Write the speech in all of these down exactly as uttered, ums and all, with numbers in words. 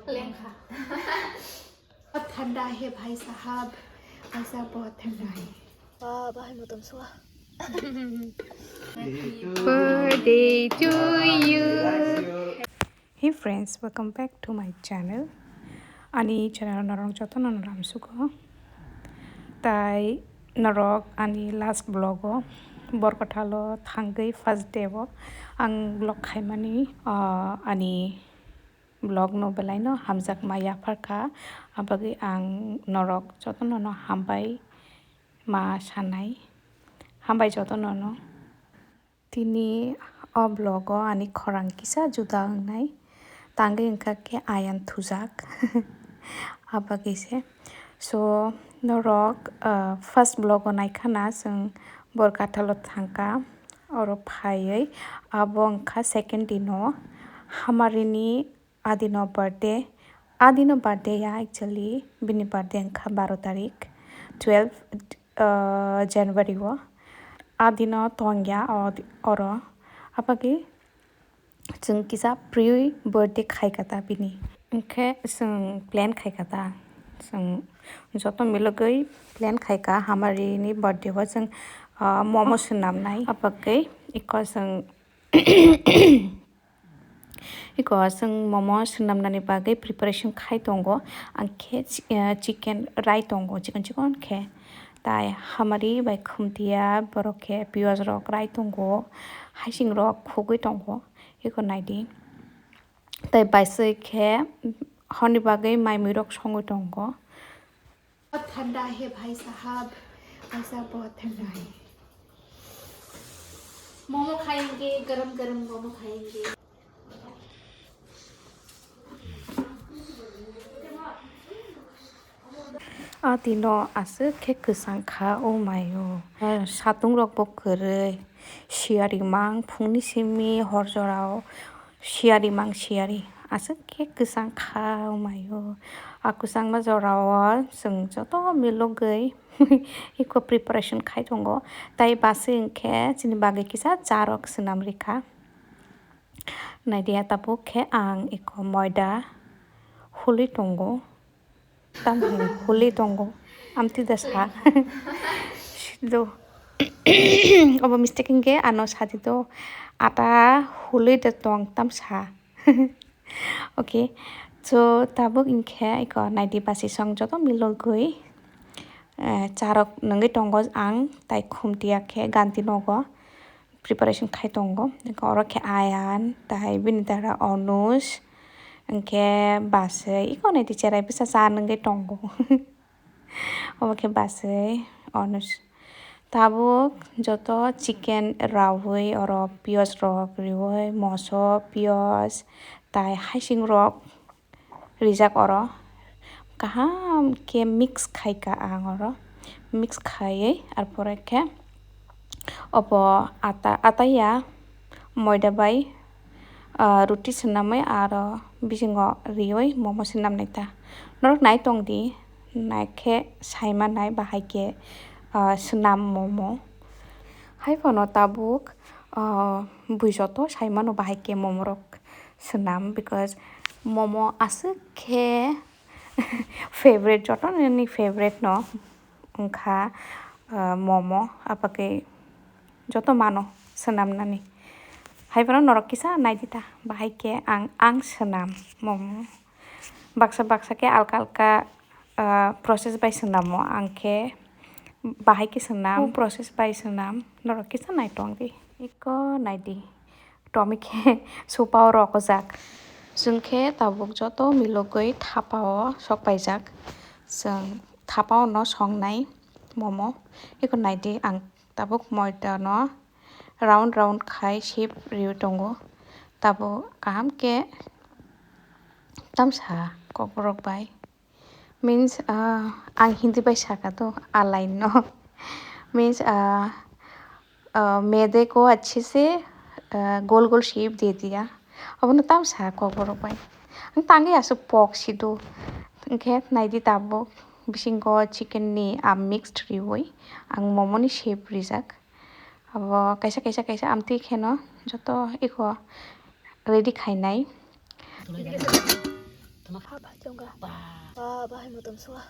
Lengkha. बहुत ठंडा है भाई साहब, भाई साहब बहुत ठंडा है। Wah, bahai motom sua. Birthday to you. Hey friends, welcome back to my channel. Ani channel norok jotono no lamsugo. Tai norok ani last vlog o Borkathalo thangwi first day o ang vlog khaimani, ah, ani vlog no belai no hamjakma yapharkha, abagwi ang norok jotono no hambai ma sanai, hambai jotono no. Tini o vlog o ani khorang kisa juda wngnai, tangwi wngkha khe ayang thujak, abagwi se. So, norok, ah, first vlog o naikha na, chwng Borkathalo thangkha, oro phaiwi abo wngkha second dino, hamarini adino birthday. Adino birthday ya, actually bini birthday wngkha baro tarik, twelve, uh, January o. Adino tongya o, oro. Apagi chwng kisa pre birthday khaikha ta bini. Hwnkhe chwng plan khaikha ta. Chwng joto milogwi plan khaikha hamarini birthday o chwng, uh, momo swnamnai. Apagwi iko chwng Iko chwng momo swnamnani bagwi preparation khai tongo. Ang khe chi-, eh, chicken rai tongo, chikon chikon khe. Tai hamari bai khumtiya, borok khe piyaj rok rai tongo, haising rok khugwi tongo. Iko naidi. Tai baiswi khe horni bagwi mai mui rok songwi tongo. बहुत ठंडा है भाई साहब, भाई साहब बहुत ठंडा है। मोमो खाएंगे, गरम गरम मोमो खाएंगे। Adino aswk khe kwchang kha, oh my oh. Satung rok bo kwrwi, siyari mang phungni simi hor jorao. Siyari mang siyari, aswk khe kwchang kha, oh my oh. A kwchangma jorao chwng joto milogwi iko preparation khai tongo. Tai basi hwnkhe chini bagwi kisa cha rok swnam rikha. Naidi ya tabuk khe ang iko moida hului tongo. Tam huli tongo. Amtwi da sa. Do. Obo mistake hwnkhe ano sadi do. Ata huli da tong tam sa. Okay. So, tabuk hwnkhe iko naidi basi song joto milogwi, eh, charok nungwi tongo ang, tai khumtiya khe ganti nogo. Preparation khai tongo. Oro khe Ayan, tai bini dara Onush, hwnkhe baswi, iko nai di cherai bwsa cha nungwi tongo. Obo khe baswi Onush. Tabuk joto chicken raui oro piyaj rok riui, moso, piyaj, tai haising rok rijak oro. Kaham khe mix khai ka ang oro. Mix khaiwi, arpore khe obo ata, ata ya moida bai, ah, ruti swnamwi aro bisingo riui momo swnam nai ta. Norok nai tong di, nai khe sai ma nai bahai khe, ah, swnam momo. Hai phano tabuk, ah, bui joto sai mano bahai khe momo rok swnam, because momo aswk khe favorite, joto ni favorite no wngkha, ah, momo, apakhe joto mano swnam nani. Hai phano norok kisa nai di ta, bahai khe ang, ang swnam momo. Baksa baksa khe alka alka, ah, process bai swnamo, ang khe bahai khe swnam, process bai swnam, norok kisa nai tong di. Iko nai di. Tomi khe supao rokojak. Chwng khe tabuk joto milogwi thapao sok paijak. Chwng thapao no songnai momo. Eko nai di, ang tabuk moida no round round khai shape riui tongo. Tabuk kaham khe tamsa kokborok bai. Means, ah, ang Hindi bai saka to, a line no. Means, ah, ah, मैदे को अच्छे से, ah, गोल गोल shape दे दिया. Abono tamsa kokborok bai. Ang tangwi aswk pok si do. Hwnkhe nai di tabuk bisingo chicken ni a mixed riui ang momo ni shape rijak. Abo kaisa, kaisa, kaisa amtwi kheno joto eko ready khainai. Ha, bahai chonga. Ba, bahai motom sua.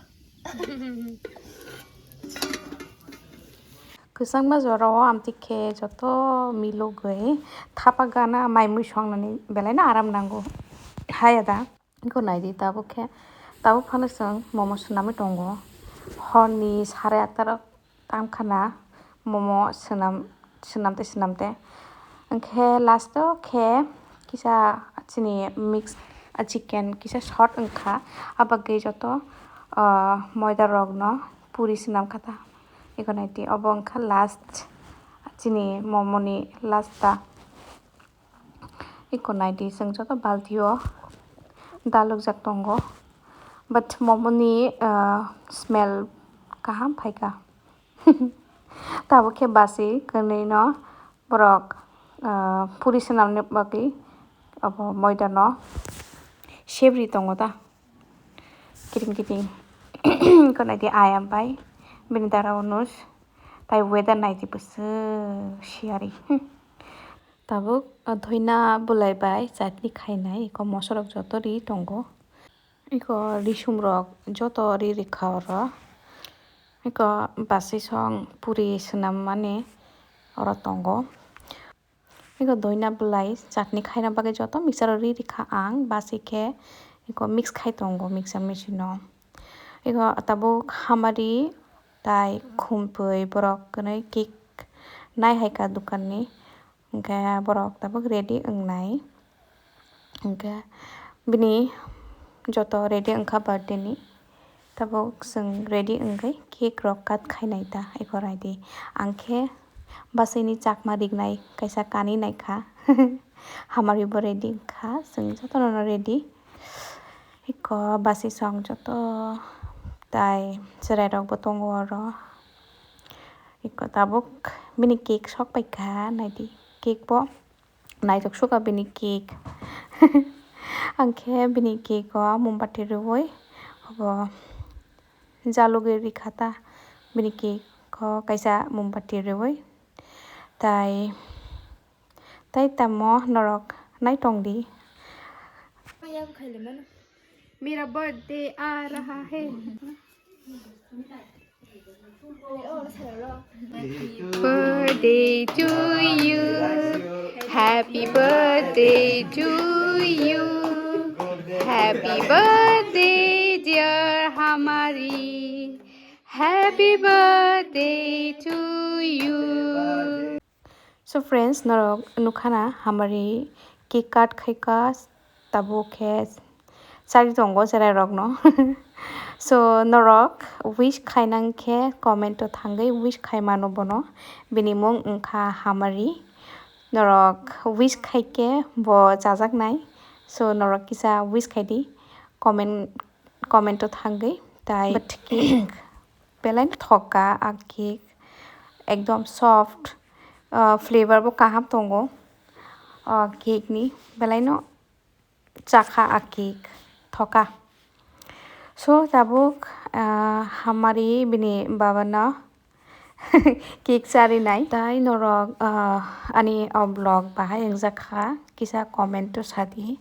Kwchangma jorao amtwi khe joto milogwi thapa gana mai mui songnani belai no aram nango. Haya da. Iko naidi tabuk khe, tabuk phano chwng momo swnamwi tongo. Horni sare atta rok tang khana momo swnam, swnam tei swnam tei. Hwnkhe last o khe kisa chini mix chicken kisa short wngkha. Abagwi joto, ah, moida rokno puri swnam kha ta. Iko naidi obo wngkha last chini momo ni last ta. Iko naidi chwng joto balti o dalukjak tongo, but momo ni, ah, smell kaham phaikha. Tabuk khe basi kwnwi no borok, ah, puri swnamni bagwi abo moida no sebri tongo ta kiting kiting. Iko naidi ayam bai bini dara unus tai weather naidi bwswk siyari. Tabuk, ah, thoina bwlai bai chutney khainai, eko mosorok joto ri tongo. Eko risum rok joto ri rikha oro. Eko basi song puri swnam mani oro tongo. Eko thoina bwlai chutney khaina bagwi joto mixer o ri rikha ang, basi khe eko mix khai tongo mixer machine o. Eko tabuk hamari tai khumpui borok kwnwi cake nai hai kha dukan ni. Hwnkhe borok tabuk ready wngnai. Hwnkhe bini joto ready wngkha birthday ni. Tabuk chwng ready wngwi cake rok cut khainai ta, eko naidi. Ang khe bwswini chakma rignai kaisa kanwi naikha. Hamari bo ready wngkha, chwng jotono ready. Eko basi song joto tai chwrai rok bo tongo oro. Eko tabuk bini cake sok paikha, naidi cake bo naithok sukha bini cake. Ang khe bini cake o mombati rwui obo jalugwi rikha ta bini cake o kaisa mombati rwui tai, tai tamo norok naitong di. मेरा बर्थडे आ रहा है। Birthday to you. Happy birthday to you. Happy birthday, dear Hamari. Happy birthday to you. So friends, norok nukhana hamari cake cut khaika tabuk khe chari tongo cherai rokno. So norok wish khainang khe comment o thangwi wish khai mano bono, bini mung wngkha Hamari. Norok wish khaikhe bo chajaknai, so norok kisa wish khaidi comment comment o thangwi tai. But cake belai thoka a cake, ekdom soft, ah, flavor bo kaham tongo o cake ni, belai no chakha a cake, thoka. So tabuk, ah, Hamari bini baba no cake charinai. Tai norok, ah, ani o vlog bahai wngjakha, kisa comment o sadi.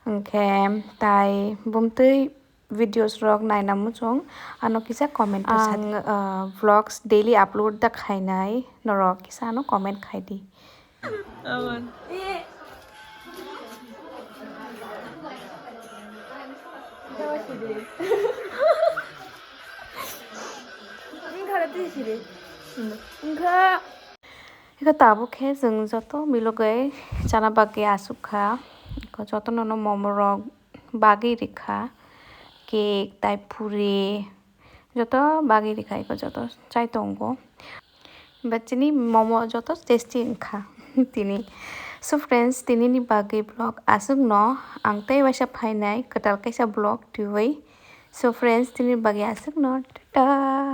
Hwnkhe tai bumtwi videos rok naina muchung, ano kisa comment o sadi. Ang, ah, vlogs daily upload da khainai, norok kisa ano comment khaidi. Aman. Wngkha. Iko tabuk khe chwng joto milogwi chana bagwi aswk kha. Iko jotono no momo rok bagwi rikha. Cake tai puri joto bagwi rikha, iko joto chai tongo. But chini momo joto tasty wngkha tini. So friends, tini ni bagwi vlog aswk no, ang tei waisa phainai kwtal kaisa vlog twiwi. So friends, tini bagwi aswk no, tata.